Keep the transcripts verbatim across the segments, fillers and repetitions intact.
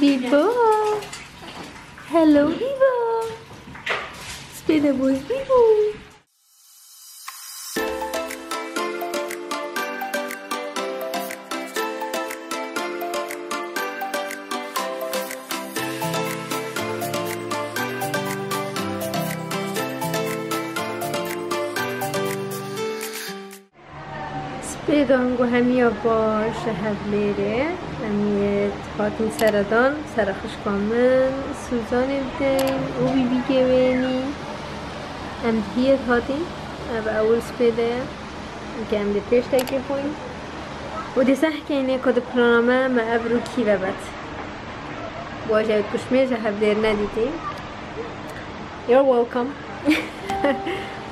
Bîbo. Hello Bîbo. Spêde boz Bîbo. Spêdan ku hemiya baş ji Hevlêrê, em ê hatin seredan, sere xişka min, Sûzanê bidin û bîbîkê wênî. Em dihiyê dihatin, ev ewil spêde ye. Ke em dê pêştekê xwîn. Û dê sehkeyne ku di plana me, me ev rû kî vebet. Baş e ku ji me ji Hevlêr nedîtî. You're welcome.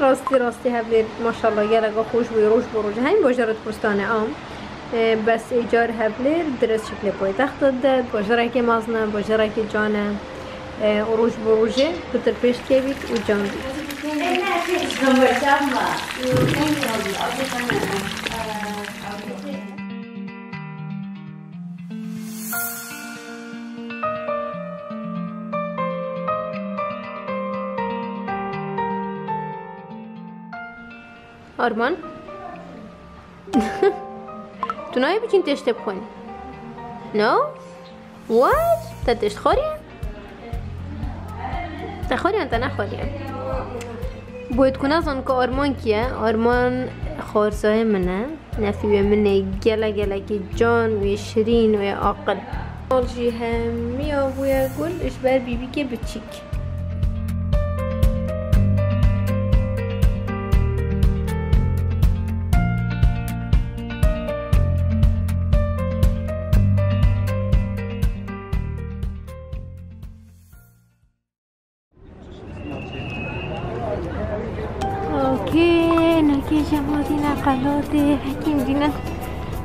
Rastî, rastî Hevlêr, maşallah, gelek xweş bû, roj bo roj. Hemî bajara Kurdistanê am. E, bes ê car Hevlêr dirêst şeklê paytexta de, bajarekê mezin e, bajarekê can e. E, û roj bo rojê pitir pêş dikevît û can dît. Arman? Tu nayê biçîn tiştê bixwin? No? What? Te tişt xwariye? Te xwariye, te nexwariye. Boy tu nazan ku Arman kî ye? Arman xwarzayê min e. Nefî wê min ê gelek gelekî can, wê şirîn, wê aqil. Al jî hemiya bûye gul ji ber bîbîkê biçîk. Okey, nokê jemotîna qelotê hekîm dînin.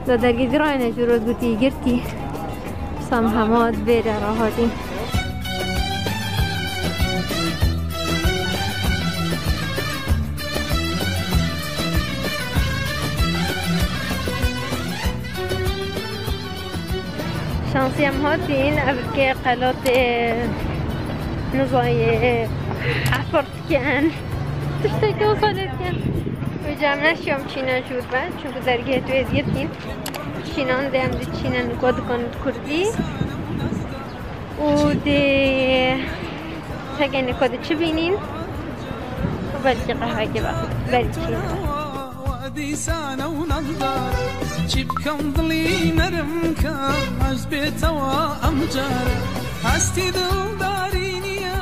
Da dergê dirayne jûro gotî girtî. Sam hema divêre rahatî. Şansî em hatîn, ev ke qelatê nizayê hefir dikin. Tiştekî wisa lê dikin. Û cem neşiyam çîna jûr be, çunku dergehê tu êziyetîn. Çînan de em diçîne niko dikan kurdî. Û dê çekên niko diçi bînîn. Û belkî qehwekê be. Belkî. Dîsan ew nandar, çi bikim dilî nerim ka, ez bê tewa em car, hestî dildarî niye.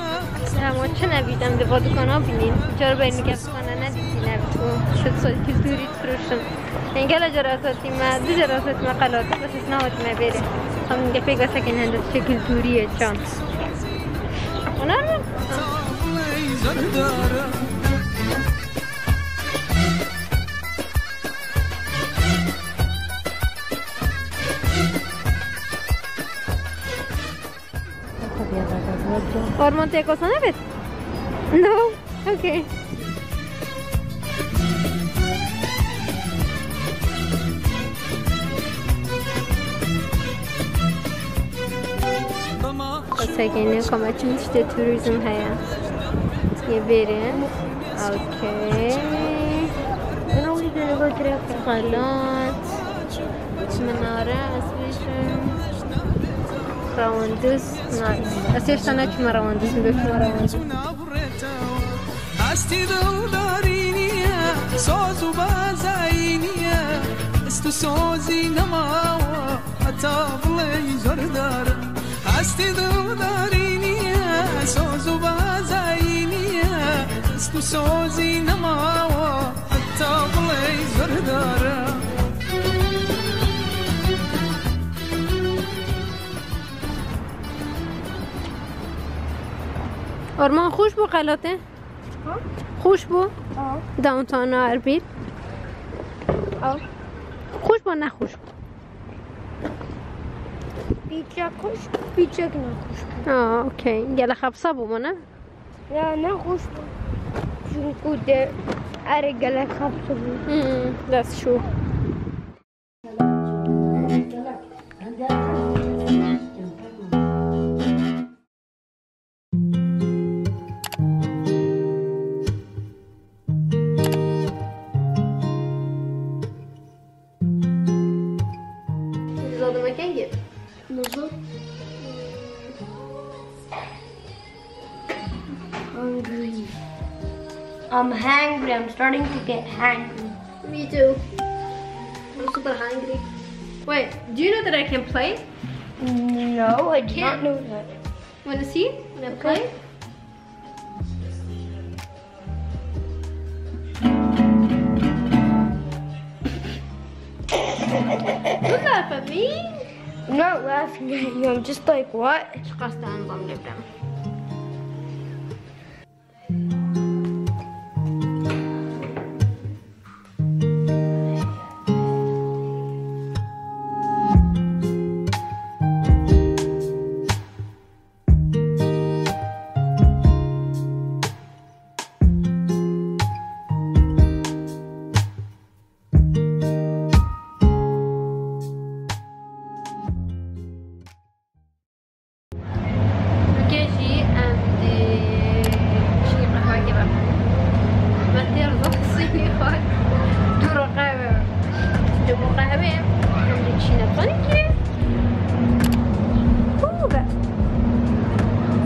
Hema çi nebît em di va dikana bînîn. Car beynikefixane nedîtîne ku şit soy kulturî difiroşin. Engela cerasetî me, du cerasetî me qelat, bes ez nahatîme bêrê. Em gepê gesekên hende tiştê kulturî ye çan. Onar mı? Orman tê kosa nebit? No? Okay. Qesekê ne koma çim tiştê turizm heye. Yê bêrê. Okey. Xelat. Minare, ez bêjim. Rewandûs. Na, ez hêşta neçûme rewandûs, min bêjim rewandûs. Hestî dildarî niye, soz û bazayî niye, ist û sozî nemawa, heta bilê zordar. Hestî dildarî niye, soz û bazayî niye, ist û sozî nemawa, heta bilê zordar. Orman xweş bû qelatê? Ha? Xweş bû? Ha. Downtown Erbil. Ha. Xweş bû, ne xweş bû? Pîçek xweş, pîçek ne xweş bû. Ha, okey. Gelek xebsa bû, ne? Ya, ne xweş bû. Çunku de erê gelek xebsa bû. Hmm, that's true. Gelek, gelek, gelek. Yemek yedin. Nasıl? Hungry. I'm hungry. I'm starting to get hungry. Me too. I'm super hungry. Wait, do you know that I can play? No, I did not know that. Wanna see? Wanna play? Don't laugh at me. I'm not laughing at you. I'm just like, what? Çiqas te endam lê birim. Nûke jî em dê çî qehwekê vexwin. Me tê riza sênî xwar. Dû re qehwe. Ji bo qehwê em dê çî ne. Zanî kî? Hû be.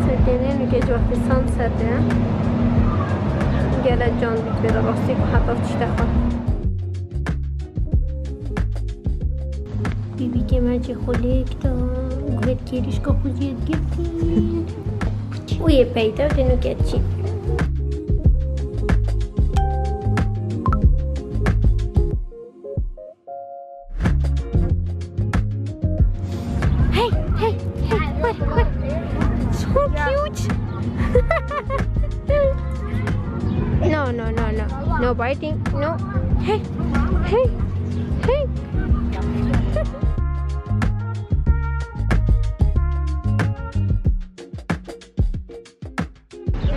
Serkenê nûke ji wextê sunset e. Gelek can dikeve rastî ku heta tişte xwe. Bîbîkê me jî xwe lêk da, guhet kêrişka xwe jê girtî. Û yê peyda de nûke çî. Hey, hey, hey, wait, wait. So cute. No, no, no, no. No biting. No. Hey, hey, hey.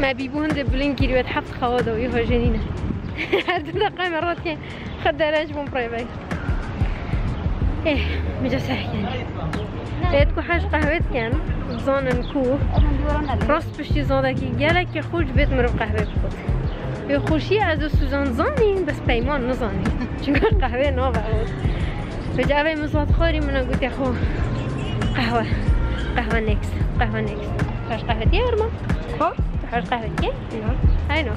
Me bîbû hindê bilind kiriwet heft xewa da wî hojê nîne. Her du deqe me rotke xwe derec bûm prêvey. Eh, mica sehken. Êt ku hej qehwê dikin, zanin ku rast piştî zandekî gelekî xweş bêt mirov qehwê bixwit. Wê xweşî ez û Suzan zanîn, bes Peyman nizanî. Çunku qehwê nabe xwit. Vêca ev ê min zad xwarî min a gotiye xwe. Qehwe. Qehwe next. Qehwe next. Hej qehwetiye Erman? Xwe? Tu hej qehwetiye? No. Hey no.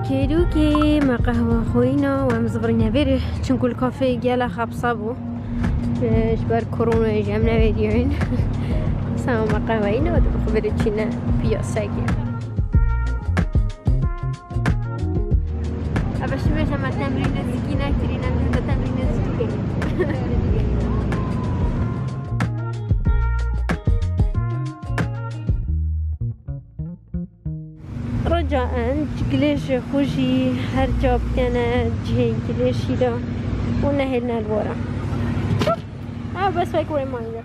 Kêrûkê me qehwe xwîna û em zivirîne vêrê, çinku li kafeyê gela xebsa bû. Ji ber koronayê jî em neverîyayîn. Sema me qehweyîne û dibê xwe vêrê çîne piyasekê. Eve şibê ji me temrîn nêzîkî nekirîne, em hinde temrîn nêzîkî bikin. Rica em, gilêşê xwe jî her ca bikene cihê gilêşî de û nehêlne li we re. Ew bes wek reminder.